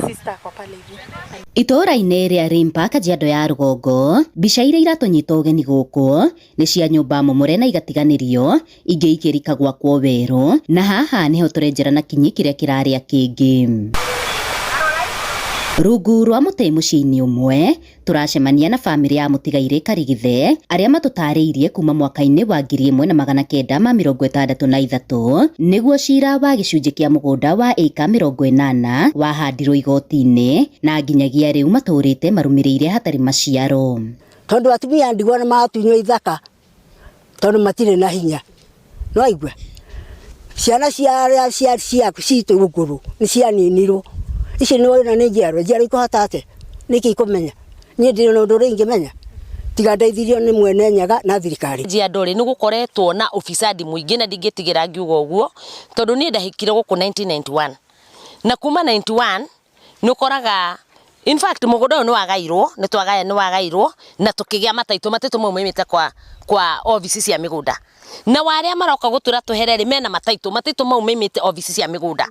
Sister ako pale hivi. Itũũra-inĩ rĩa Rimpa, Kajiado ya rũgongo, mbica iria iratũnyita ũgeni gũkũ nĩ cia nyũmba momore na igatiganĩrio, ingĩ ikĩrika gwakwo werũ, na haha nĩho tũrenjera na kinyi kĩrĩa kĩrarĩa kĩngĩ. Rungu rwa mũtĩ mũciĩ-inĩ ũmwe, tũracemania na bamĩrĩ ya mũtigairĩ Karigithe, arĩa matũtarĩirie kuma mwaka-inĩ wa 1963 nĩguo cira wa gĩcunjĩ kĩa mũgũnda wa ĩka 80 wahandirwo igoti-inĩ na nginyagia rĩu matũrĩte marũmĩrĩire hatarĩ maciaro. Tondu atumia ndigwa nĩ matunywo ithaka tondu matirĩ na hinya, no aigue ciana cia arĩa cia ciaku citũ ngũrũ nĩ cianinirwo. Ici nĩ wona nĩ njiarwa njiarwa ikũhota atĩa? Nĩkĩ ikũmenya? Niĩ ndirĩ na ũndũ ũrĩa ingĩmenya tiga ndeithirio nĩ mwene Nyaga na thirikari. Kajiado rĩ, nĩ gũkoretwo na ufisadi mũingĩ na ndingĩtigĩra ngiuga ũguo tondũ niĩ ndahikire gũkũ 1991 na kuma 91 nĩ ũkoraga, in fact, mũgũnda ũyũ nĩ wagairwo, nĩ twagaya, nĩ wagairwo na tũkĩgĩa mataitũ. Mataitũ mau maimĩte kwa obici cia mĩgũnda, na warĩa maroka gũtwĩra tũhere rĩ, mena mataitũ. Mataitũ mau maimĩte obici cia mĩgũnda.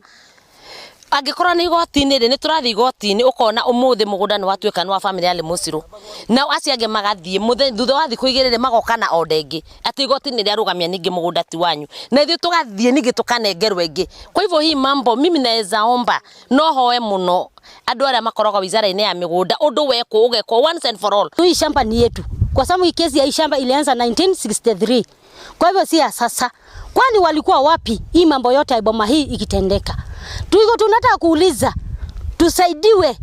Angĩkorwo nĩ igoti-inĩ rĩ, nĩ tũrathiĩ igoti-inĩ, ũkona ũmũthĩ mũgũnda nĩ watuĩka nĩ wa bamĩrĩ ya Lemusiro, nao acio angĩ magathiĩ thutha wa thikũ 2 rĩ, magoka na order ĩngĩ atĩ igoti nĩ rĩarũgamia ningĩ mũgũnda ti wanyu, na ithuĩ tũgathiĩ ningĩ tũkanengerwo ĩngĩ. Kwa hivyo hii mambo mimi naweza omba, no hoe mũno andũ arĩa makoragwo wizara-inĩ ya mĩgũnda, ũndũ wekwo ũgekwo once and for all. Hii shamba ni yetu, kwa sababu hii kesi ya hii shamba ilianza 1963, kwa hivyo si ya sasa. Kwani walikuwa wapi hii mambo yote ya boma hii ikitendeka? Tuiko tunataka kuuliza, tusaidiwe,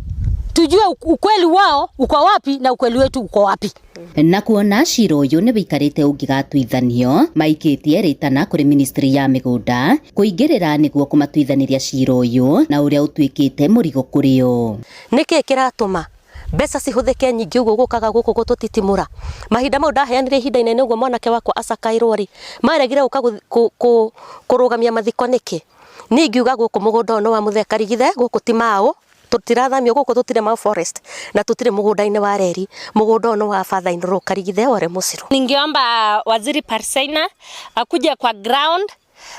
tujue ukweli wao uko wapi na ukweli wetu uko wapi. Na kuona cira ũyũ nĩ wĩikarĩte ũngĩgatuithanio, maikĩtie rĩtana kũrĩ ministry ya mĩgũnda kũingĩrĩra nĩguo kũmatuithanĩria cira ũyũ na ũrĩa ũtuĩkĩte mũrigo kũrĩ o. Nĩkĩ kĩratũma mbeca cihũthĩke nyingĩ ũguo gũkaga gũkũ gũtũtitimũra? Mahinda mau ndaheanire ihinda inene ũguo mwanake wakwa acakairwo rĩ, maregire gũka kũrũgamia mathiko nĩkĩ? Niĩ ingiuga gũkũ mũgũnda ũyũ nĩ wa mũthee Karigithe, gũkũ ti Mau, tũtirathamio gũkũ, tũtirĩ Mau Forest na tũtirĩ mũgũnda-inĩ wa reri. Mũgũnda ũyũ nĩ wa father in law Karigithe Ore Mũcirũ. Ningeomba Waziri Parseina akuje kwa ground,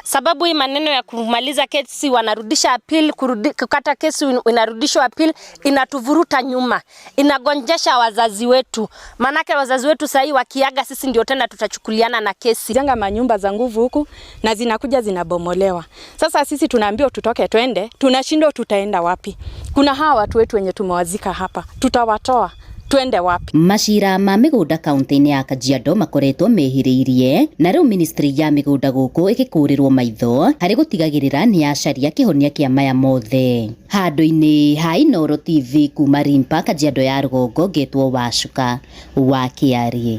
sababu hii maneno ya kumaliza kesi wanarudisha appeal, kukata kesi inarudishwa appeal, inatuvuruta nyuma, inagonjesha wazazi wetu. Manake wazazi wetu sahii wakiaga, sisi ndio tena tutachukuliana na kesi. Jenga manyumba za nguvu huku na zinakuja zinabomolewa. Sasa sisi tunaambiwa tutoke twende, tunashindwa tutaenda wapi? Kuna hawa watu wetu wenye tumewazika hapa, tutawatoa twende wapi? Macira ma mĩgũnda kaunti-inĩ ya Kajiado makoretwo mehĩrĩirie, na rĩu ministry ya mĩgũnda gũkũ ĩgĩkũrĩrwo maitho harĩ gũtigagĩrĩra nĩ yacaria kĩhonia kĩa maya mothe. Handũ-inĩ ha Inooro TV kuma Rimpa, Kajiado ya rũgongo, ngetwo Wacuka wa Kĩarĩ.